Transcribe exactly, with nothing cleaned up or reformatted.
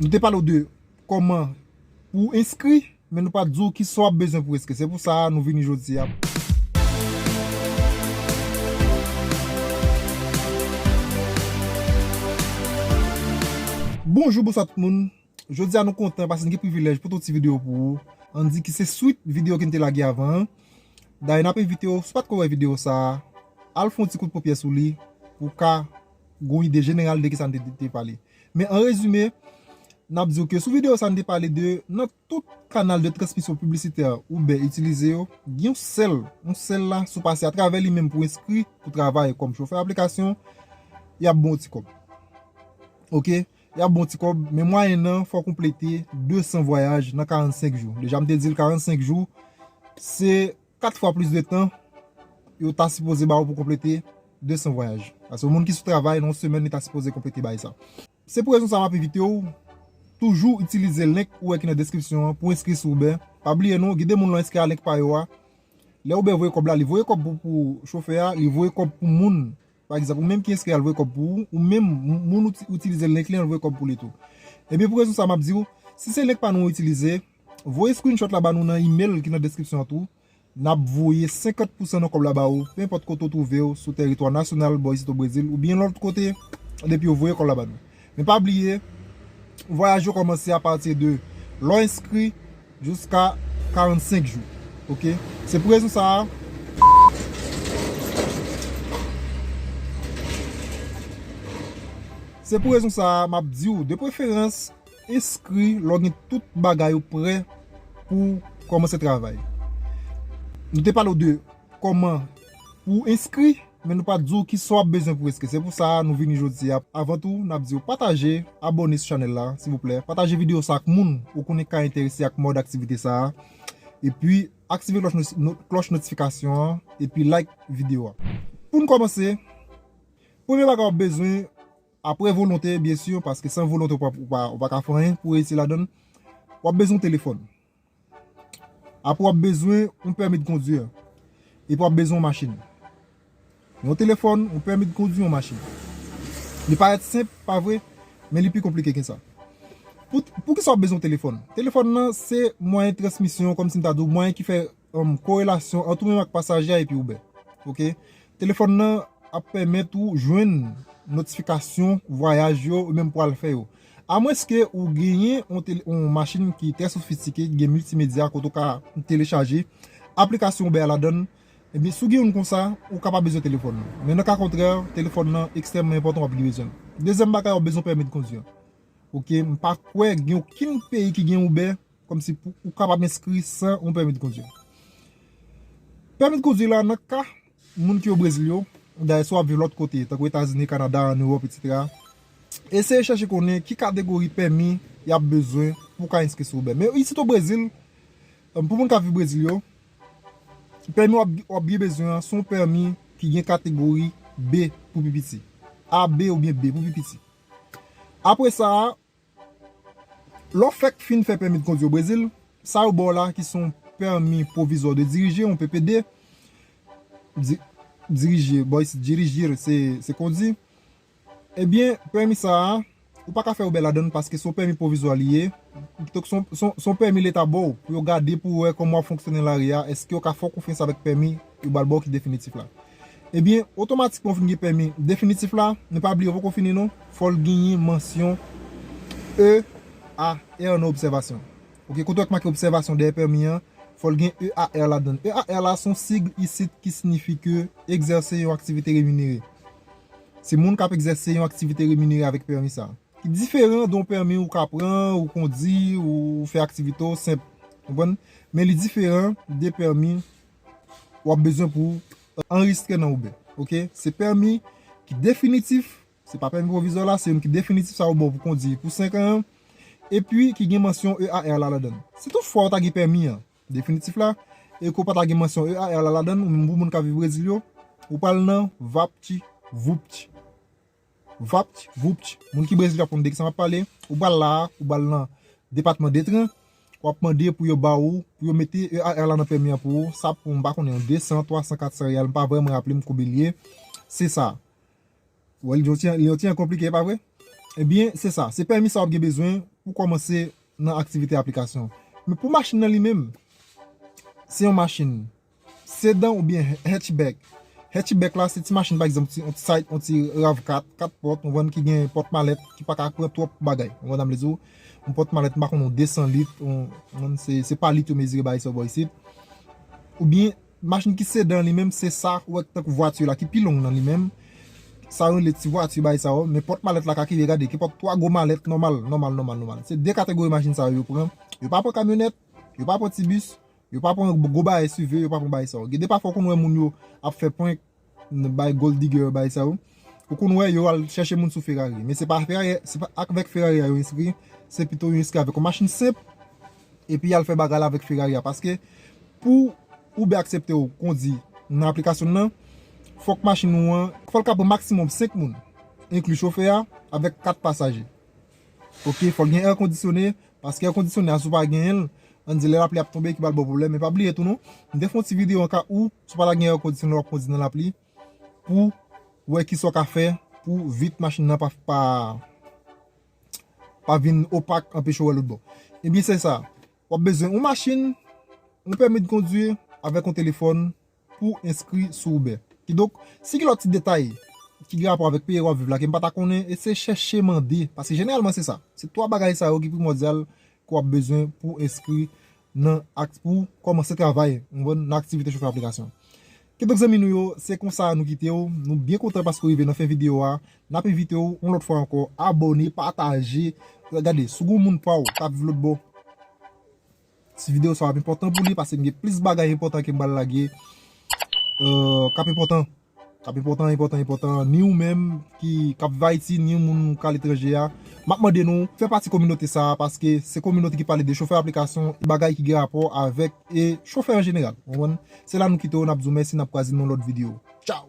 Nou te pale w de kòman pou w enskri, men nou pa t di w kisa w ap bezwen pou w enskri. Se pou sa nou vini jodi a. Bonjou, bonswa tout moun. Jodi a nou kontan paske n gen privilèj pote yon ti videyo pou ou. Ann di ki se swit videyo ke n te lage avan an. Dayè, n ap envite w, si w pa t ko wè videyo sa a, al fè yon ti kout popyè sou li pou w ka gen yon ide jeneral de kisa n te, te pale. Men an rezime, n ap di w ke sou videyo sa a n te pale de nan tout kanal de transmisyon piblisitè Uber itilize yo, gen yon sèl, yon sèl la, si w pase atravè li menm pou w enskri pou travay kòm chofè aplikasyon, y ap ba w ti kòb. Oke? Y ap ba w ti kòb, men mwayen nan, fò w konplete de san vwayaj nan karannsenk jou. Deja, m te di l karannsenk jou, se kat fwa plis de tan yo ta sipoze ba w pou konplete de san vwayaj. Paske yon moun ki sou travay nan yon semèn, li ta sipoze konplete bagay sa. Se pou rezon sa a m ap envite w toujou itilize link ou wè ki nan deskripsyon an pou enskri sou Uber. Pa bliye non, gen de moun lè w enskri a link pa yo a. Lè Uber voye kòb la, li voye kòb pou, pou chofè a, li voye kòb pou moun. Pa egzanp, ou menm ki enskri a, l voye kòb pou ou, ou menm moun ou itilize link li an, l voye kòb pou li tou. Ebyen, pou rezon sa a m ap di w, si se link pa nou ou itilize, voye screenshot la ba nou nan email ki nan deskripsyon an tou. N ap voye senkant pousan nan kòb la ba ou, pe enpòt kote w twouve w, sou tèritwa nasyonal, bò isit o Brezil, oubyen lòt kote, depi yo voye kòb la ba nou. Men pa bliye, vwayaj yo kòmanse apati de lè w enskri jiska karannsenk jou. Oke? Se pou rezon sa a, se pou rezon sa a, m ap di w, de preferans, enskri lè w gen tout bagay ou prè pou w kòmanse travay. Nou te pale w de kòman pou w enskri, men nou pa t di w kisa w ap bezwen pou w enskri. Se pou sa nou vini jodi a. Avan tou, n ap di w pataje, abòne sou chanèl la, silvouplè. Pataje videyo sa ak moun ou konnen ka enterese ak mòd aktivite sa a. Epi, aktive klòch no-, no-, klòch notifikasyon an, epi like videyo a. Pou n kòmanse, premye bagay w ap bezwen, apre volonte, byen si, paske san volonte, ou pa, ou pa, ou pa ka fè anyen pou reyisi ladan l. W ap bezwen yon telefòn. Apre, w ap bezwen yon pèmi de kondwi. Epi, w ap bezwen yon machin. Yon telefòn, yon pèmi de kondwi, yon machin. Li parèt senp, pa vre? Men li pi konplike ke sa. Pou, poukisa w ap bezwen yon telefòn? Telefòn nan, se mwayen transmisyon, kòmsi m ta di w, mwayen ki fè, um, korelasyon ant ou menm ak pasaje a epi Uber. Oke? Telefòn nan ap pèmèt ou jwenn notifikasyon vwayaj yo ou menm pral fè yo. Amwenske ou genyen yon tele-, yon machin ki trè sofistike, ki gen miltimedya, kote ou ka telechaje aplikasyon Uber a ladan l, ebyen, si w gen youn konsa, ou ka pa bezwen telefòn nan. Men nan ka kontrè, telefòn nan ekstrèmman enpòtan, w ap gen bezwen l. Dezyèm bagay, w ap bezwen pèmi de kondwi an. Oke, m pa kwè gen okenn peyi ki gen Uber kòmsi pou ou kapab enskri san yon pèmi de kondwi. Pèmi de kondwi la, nan ka moun ki o Brezil yo, dayè si w ap viv lòt kote, tankou Etazini, Kanada, ann Ewòp, etsetera, eseye chèche konnen ki kategori pèmi y ap bezwen pou w ka enskri sou Uber. Men isit o Brezil, pou moun k ap viv Brezil yo, pèmi w ap, w ap byen bezwen an, se yon pèmi ki gen kategori B pou pi piti. A, B oubyen B pou pi piti. Apre sa, lè w fèk fin fè pèmi de kondwi o Brezil, sa yo ba w la ki se yon pèmi pwovizwa de dirije, yon P P D, di-, dirije, bò isit, dirigir, se, se kondwi. Ebyen, pèmi sa a, ou pa ka fè Uber ladan l paske se yon pèmi pwovizwa li ye. Donk, se yon, se yon, se yon pèmi leta ba w pou yo gade pou wè kòman w ap fonksyone nan lari a, èske yo ka fè w konfyans avèk pèmi yo ba l ba w ki definitif la. Ebyen, otomatikman w fin gen pèmi definitif la, men pa bliye, w poko fini non, fò l genyen mansyon E A R nan obsèvasyon. Oke, kote w wè k make obsèvasyon dèyè pèmi an, fò l gen E A R ladan l. E A R la se yon sig isit ki siyifi ke egzèse yon aktivite reminere. Se moun k ap egzèse yon aktivite reminere avèk pèmi sa a. Ki diferan de yon pèmi ou ka pran, ou kondi, ou fè aktivite w senp. Konprann? Men li diferan de pèmi w ap bezwen pou w anrejistre nan Uber. Oke? Se pèmi ki definitif, se pa pèmi pwovizwa la, se youn ki definitif, sa yo ba w pou kondi pou senk an an. Epi ki gen mansyon E A R la ladan l. Si toutfwa w ta gen pèmi an definitif la, e ke w pa ta gen mansyon E A R la ladan l, ou menm pou moun k ap viv Brezil yo, ou pral nan vapti vupti. Vapti vupti. Moun ki Brezil yo ap konn de kisa m ap pale. Ou pral la a, ou pral nan depatman Detran, w ap mande pou yo ba ou, pou yo mete E A R la nan pèmi an pou ou. Sa pou, m pa konnen, yon de san, twa san, kat san reyal, m pa vrèman raple m konbyen li ye. Se sa. Wè, li yon ti, li yon ti jan konplike, pa vre? Ebyen, se sa. Se pèmi sa w ap gen bezwen pou kòmanse nan aktivite aplikasyon. Men pou machin nan li menm, se yon machin sedan oubyen hatchback. Hatchback la, se ti machin, pa egzanp, ti, yon ti side, yon ti rav kat, kat pòt, ou konprann, ki gen pòt malèt, ki pa ka pran twòp bagay. Ou konprann sa m vle di w? Yon pòt malèt, m pa konn, yon de san lit, yon, yon, se, se pa lit yo mezire bagay sa yo bò isit. Oubyen, machin ki sedan li menm, se sa, ou wè, tankou vwati la, ki pi long nan li menm. Sa yo rele ti vwati bagay sa yo, men pòt malèt la ka kenbe, gade, ki pòt twa gwo malèt nòmal, nòmal, nòmal, nòmal. Se de kategori machin sa yo yo pran. Yo pa pran kamyonèt, yo pa pran ti bis, yo pa pran gwo bagay S U V, yo pa pran bagay sa yo. Gen de pafwa ou konn wè moun yo ap fè prank, bay gold digger, bagay sa yo. Ou konn wè yo al chèche moun sou Ferrari. Men se pa Ferrari, se pa avèk Ferrari a yo enskri, se pito yo enskri avèk yon machin senp, epi y al fè bagay la avèk Ferrari a. Paske pou Uber aksepte w kondi nan aplikasyon nan, fòk machin ou an, fò l ka pran maksimòm senk moun, enkli chofè a, avèk kat pasaje. Ok, fò l gen air conditionné, paske air conditionné a, si w pa genyen l, ann di lè lapli ap tonbe, ki pral ba w pwoblèm. Men pa bliye tou non, m te fè yon ti videyo an ka ou, si w pa ta gen air conditionné, w ap kondi nan lapli, pou wè kisa w ka fè pou vit machin nan pa, pa, pa vin opak, anpeche w wè lòt bò. Ebyen, se sa. W ap bezwen yon machin, yon pèmi de kondwi avèk yon telefòn pou enskri sou Uber. Kidonk, si gen lòt ti detay ki gen rapò avèk peyi w ap viv la ke m pa ta konnen, eseye chèche mande, paske jeneralman se sa. Se twa bagay sa yo ki primòdyal ke w ap bezwen pou enskri nan ak-, pou kòmanse travay, ou konprann, nan aktivite chofè aplikasyon. Kidonk zanmi nou yo, se konsa nou kite w. Nou byen kontan paske w rive nan fen videyo a. N ap envite w yon lòt fwa ankò, abòne, pataje. Gade, si w gen yon moun pa w k ap viv lòt bò, ti videyo sa w ap enpòtan pou li, paske m gen plis bagay enpòtan ke m pral lage, euh, k ap enpòtan. K ap enpòtan, enpòtan, enpòtan. Ni ou menm ki, k ap viv Ayiti, ni yon moun k aletranje a. M ap mande nou, fè pati kominote sa a, paske se kominote ki pale de chofè aplikasyon, e bagay ki gen rapò avèk, e chofè an jeneral. Ou konprann? Se la nou kite w, n ap di w mèsi, n ap kwaze nan lòt videyo. Tchaw!